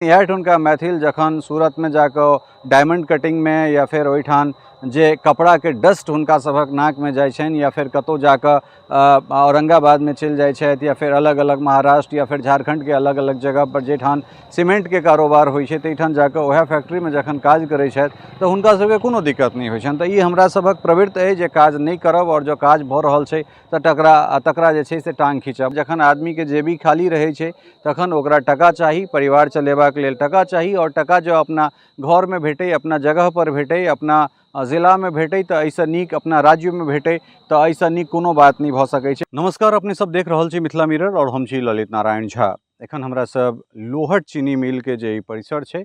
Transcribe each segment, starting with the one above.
इएह ठुनका मैथिल जखन सूरतमे जाकऽ डायमंड कटिंगमे या फेर ओहिठाम जे कपड़ाके डस्ट हुनका सभक नाकमे जाइ छनि या फेर कतहु जाकऽ औरंगाबादमे चलि जाइ छथि या फेर अलग अलग महाराष्ट्र या फेर झारखण्डके अलग अलग जगहपर जाहिठाम सीमेंटके कारोबार होइ छै ताहिठाम जाकऽ वएह फैक्ट्रीमे जखन काज करै छथि तऽ हुनका सबके कोनो दिक्कत नहि होइ छनि। तऽ ई हमरा सभक प्रवृत्ति अइ जे काज नहि करब आओर जँ काज भऽ रहल छै तऽ तकरा जे छै से टाँग खींचब। जखन आदमीके जेबी खाली रहै छै तखन ओकरा टका चाही, परिवार चलेबाक लेल टका चाही आओर टका जँ अपना घरमे भेटै, अपना जगहपर भेटै, अपना जिलामे भेटै तऽ एहिसँ नीक अपना राज्यमे भेटै तऽ एहिसँ नीक कोनो बात नहि भऽ सकै छै। नमस्कार, अपने सब देख रहल छी मिथिला मिरर आओर हम छी ललित नारायण झा। एखन हमरा सब लोहट चीनी मिलके जे ई परिसर छै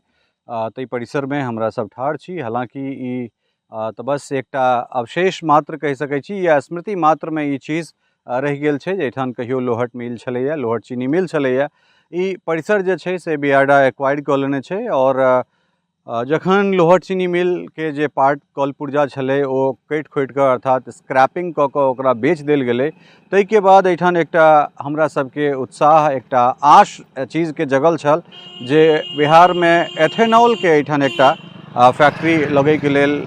ताहि परिसरमे हमरा सब ठाढ़ छी। हालाँकि ई तऽ बस एकटा अवशेष मात्र कहि सकै छी या स्मृति मात्रमे ई चीज रहि गेल छै जे एहिठाम कहियो लोहट मिल छलैए, लोहट चीनी मिल छलैए। ई परिसर जे छै से बियाडा एक्वायर कऽ लेने छै आओर जखन लोहट चीनी मिलके जे पार्ट कल पुर्जा छलै ओ कटि खोटि कऽ अर्थात स्क्रैपिंग कऽ कऽ ओकरा बेच देल गेलै, ताहिके बाद एहिठाम एकटा हमरा सबके उत्साह, एकटा आश चीजके जगल छल जे बिहारमे एथेनॉलके एहिठाम एकटा फैक्ट्री लगैके लेल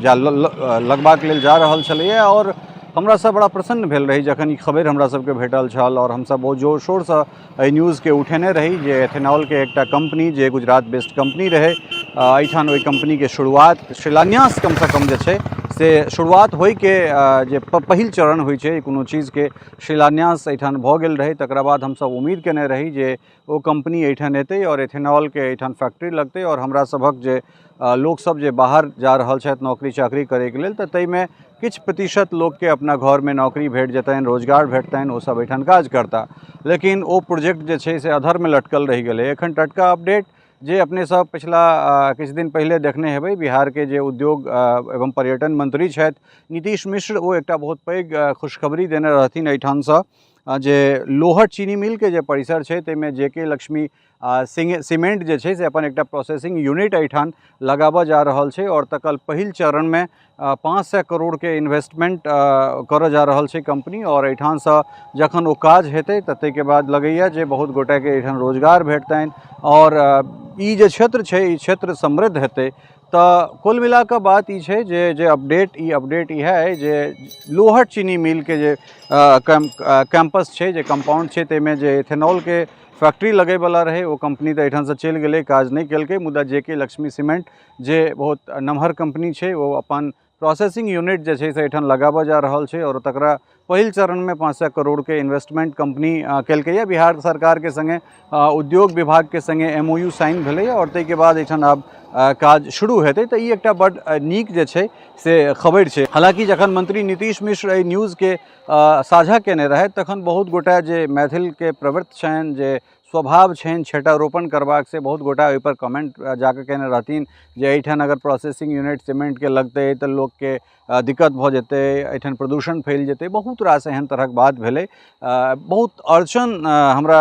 जा लगबाक लेल जा रहल छलैए आओर हमरा सब बड़ा प्रसन्न भेल रही जखन ई खबरि हमरा सबके भेटल छल आओर हमसब बहुत जोर शोरसँ एहि न्यूजके उठेने रही जे एथेनॉलके एकटा कंपनी जे गुजरात बेस्ड कंपनी रहै, एहिठाम ओहि कंपनीके शुरुआत, शिलान्यास कमसँ कम जे छै से शुरुआत होइके जे पहिल चरण होइ छै कोनो चीजके, शिलान्यास एहिठाम भऽ गेल रहै। तकरा बाद हमसब उम्मीद केने रही जे ओ कंपनी एहिठाम एतै आओर एथेनॉलके एहिठाम फैक्ट्री लगतै आओर हमरा सभक जे लोकसब जे बाहर जा रहल छथि नौकरी चाकरी करैके लेल तऽ ताहिमे किछु प्रतिशत लोकके अपना घरमे नौकरी भेट जेतनि, रोजगार भेटतनि, ओसब एहिठाम काज करता। लेकिन ओ प्रोजेक्ट जे छै से अधरमे लटकल रहि गेलै। एखन टटका अपडेट जे अपने सब पिछला किछु दिन पहिले देखने हेबै, बिहारके जे उद्योग एवं पर्यटन मंत्री छथि नीतीश मिश्र, ओ एकटा बहुत पैघ खुशखबरी देने रहथिन एहिठामसँ जे लोहट चीनी मिलके जे परिसर छै ताहिमे जे के लक्ष्मी सीमेंट जे छै से अपन एकटा प्रोसेसिंग यूनिट एहिठाम लगाबऽ जा रहल छै आओर तकर पहिल चरणमे 500 करोड़के इन्वेस्टमेंट करऽ जा रहल छै कंपनी आओर एहिठामसँ जखन ओ काज हेतै तऽ ताहिके बाद लगैए जे बहुत गोटेके एहिठाम रोजगार भेटतनि आओर ई जे क्षेत्र छै ई क्षेत्र समृद्ध हेतै। तऽ कुल मिलाकऽ बात ई छै जे जे अपडेट ई अपडेट इएह अइ जे लोहट चीनी मिलके जे कैम्पस छै, जे कम्पाउंड छै, ताहिमे जे इथेनॉलके फैक्ट्री लगैवला रहै ओ कम्पनी तऽ एहिठामसँ चलि गेलै, काज नहि केलकै, मुदा जे के लक्ष्मी सीमेंट जे बहुत नमहर कम्पनी छै ओ अपन प्रोसेसिंग यूनिट जे छै से एहिठाम लगाबऽ जा रहल छै आओर तकरा पहिल चरणमे 500 करोड़के इन्वेस्टमेंट कम्पनी केलकैए। बिहार सरकारके सङ्गे उद्योग विभागके सङ्गे MOU sign भेलैए आओर ताहिके बाद एहिठाम आब काज शुरू हेतै। तऽ ई एकटा बड्ड नीक जे छै से खबरि छै। हालाँकि जखन मंत्री नीतीश मिश्र एहि न्यूजके साझा केने रहथि तखन बहुत गोटा जे मैथिलके प्रवृत्त छनि, जे स्वभाव छनि छेटारोपण करबाक, से बहुत गोटा ओहिपर कमेंट जाकऽ केने रहथिन जे एहिठाम अगर प्रोसेसिंग यूनिट सीमेंटके लगतै तऽ लोकके दिक्कत भऽ जेतै, एहिठाम प्रदूषण फैल जेतै, बहुत रास एहन तरहक बात भेलै। बहुत अड़चन हमरा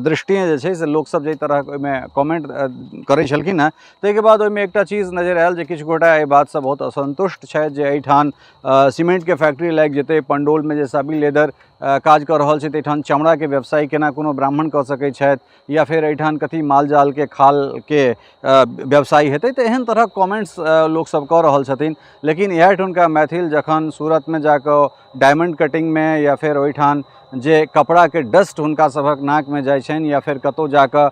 दृष्टिए जे छै से लोकसब जाहि तरहक ओहिमे कमेंट करै छलखिन हेँ ताहिके बाद ओहिमे एकटा चीज नजरि आयल जे किछु गोटा एहि बातसँ बहुत असन्तुष्ट छथि जे एहिठाम सीमेंटके फैक्ट्री लागि जेतै, पंडौलमे जे साबी लेदर काज कऽ रहल छै ताहिठाम चमड़ाके व्यवसाय केना कोनो ब्राह्मण कऽ सकै छथि या फेर एहिठाम कथी माल जालके खालके व्यवसाय हेतै। तऽ एहन तरहक कमेंट्स लोकसब कऽ रहल छथिन। लेकिन इएह ठुनका मैथिल जखन सूरतमे जाकऽ डायमंड कटिंगमे या फेर ओहिठाम जे कपड़ाके डस्ट हुनका सभक नाकमे जाइ छनि या फेर कतहु जाकऽ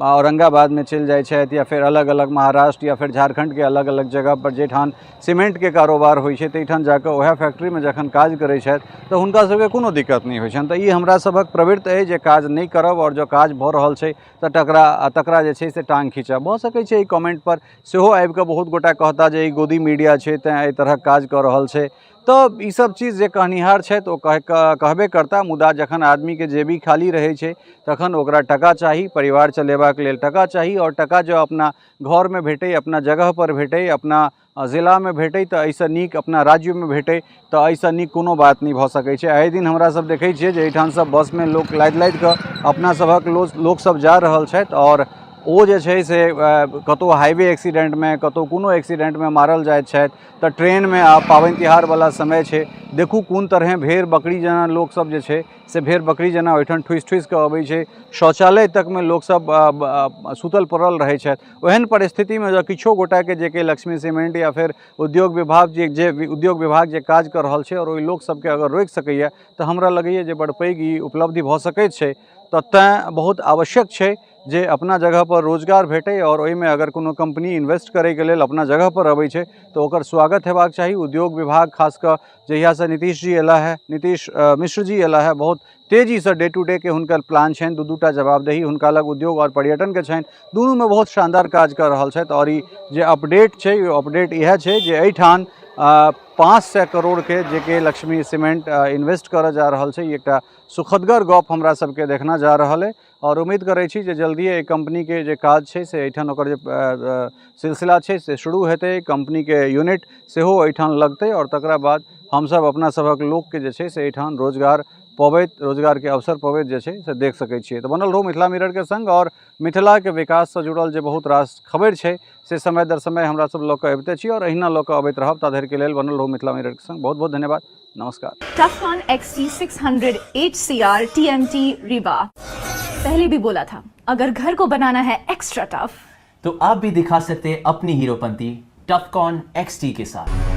औरंगाबादमे चलि जाइ छथि या फेर अलग अलग महाराष्ट्र या फेर झारखण्डके अलग अलग जगहपर जाहिठाम सीमेंटके कारोबार होइ छै ताहिठाम जाकऽ वएह फैक्ट्रीमे जखन काज करै छथि तऽ हुनका सबके कोनो दिक्कत नहि होइ छनि। तऽ ई हमरा सभक प्रवृत्ति अइ जे काज नहि करब आओर जँ काज भऽ रहल छै तऽ तकरा जे छै से टाँग खींचब। भऽ सकै छै एहि कमेंटपर सेहो आबिकऽ बहुत गोटा कहता जे ई गोदी मीडिया छै तेँ एहि तरहक काज कऽ रहल छै। तऽ ईसब चीज जे कहनिहार छथि ओ कहबे करता, मुदा जखन आदमीके जेबी खाली रहै छै तखन ओकरा टका चाही, परिवार चलेबाक लेल टका चाही आओर टका जँ अपना घरमे भेटै, अपना जगहपर भेटै, अपना जिलामे भेटै तऽ एहिसँ नीक अपना राज्यमे भेटै तऽ एहिसँ नीक कोनो बात नहि भऽ सकै छै। आइ दिन हमरा सब देखै छियै जे एहिठामसँ बसमे लोक लादि लादि कऽ अपना सभक लोकसब जा रहल छथि आओर ओ जे छै से कतहु हाईवे एक्सीडेंटमे, कतहु कोनो एक्सीडेंटमे मारल जाइत छथि। तऽ ट्रेनमे आब पाबनि तिहारवला समय छै, देखू कोन तरहे भेड़ बकरी जेना लोकसभ जे छै से भेड़ बकरी जेना ओहिठाम ठुसि ठुसि कऽ अबै छै। शौचालय तकमे लोकसभ सुतल पड़ल रहै छथि। ओहन परिस्थितिमे जँ किछो गोटाके जे कि लक्ष्मी सीमेंट या फेर उद्योग विभाग जे उद्योग विभाग जे काज कऽ रहल छै आओर ओहि लोकसभके अगर रोकि सकैए, तऽ हमरा लगैए जे बड़ पैघ ई उपलब्धि भऽ सकैत छै। तऽ तैँ बहुत आवश्यक छै जे अपना जगहपर रोजगार भेटै, आओर ओहिमे अगर कोनो कम्पनी इन्वेस्ट करैके लेल अपना जगहपर अबै छै तऽ ओकर स्वागत हेबाक चाही। उद्योग विभाग खास कऽ जहियासँ नीतीश जी अयला हे, नीतीश मिश्र जी अयला हे, बहुत तेजीसँ डे टू डे के हुनकर प्लान छनि। दू दूटा जवाबदेही हुनका लग उद्योग आओर पर्यटनके छनि, दुनूमे बहुत शानदार काज कऽ रहल छथि। आओर ई जे अपडेट छै, ओ अपडेट इएह छै जे एहिठाम 500 करोड़के जे के लक्ष्मी सीमेंट इन्वेस्ट करऽ जा रहल छै। ई एकटा सुखदगर गप हमरा सबके देखना जा रहल अइ, आओर उम्मीद करै छी जे जल्दिए एहि कम्पनीके जे काज छै से एहिठाम ओकर जे सिलसिला छै से शुरू हेतै, कम्पनीके यूनिट सेहो एहिठाम लगतै, आओर तकरा बाद हमसभ अपना सभक लोकके जे छै से एहिठाम रोजगार पबैत, रोजगारके अवसर पबैत जे छै से देख सकै छियै। तऽ बनल रहू मिथिला मिररके सङ्ग, आओर मिथिलाके विकाससँ जुड़ल जे बहुत रास खबरि छै से समय दर समय हमरा सब लऽ कऽ अबिते छी आओर अहिना लऽ कऽ अबैत रहब। ता धरिके लेल बनल रहू मिथिला मिररके सङ्ग। बहुत बहुत धन्यवाद, नमस्कार। Tufcon XT600 HCR TMT Rebar। पहले भी बोला था, अगर घर को बनाना है एक्स्ट्रा टफ तो आप भी दिखा सकते हैं अपनी हीरोपंती टफकॉन XT के साथ।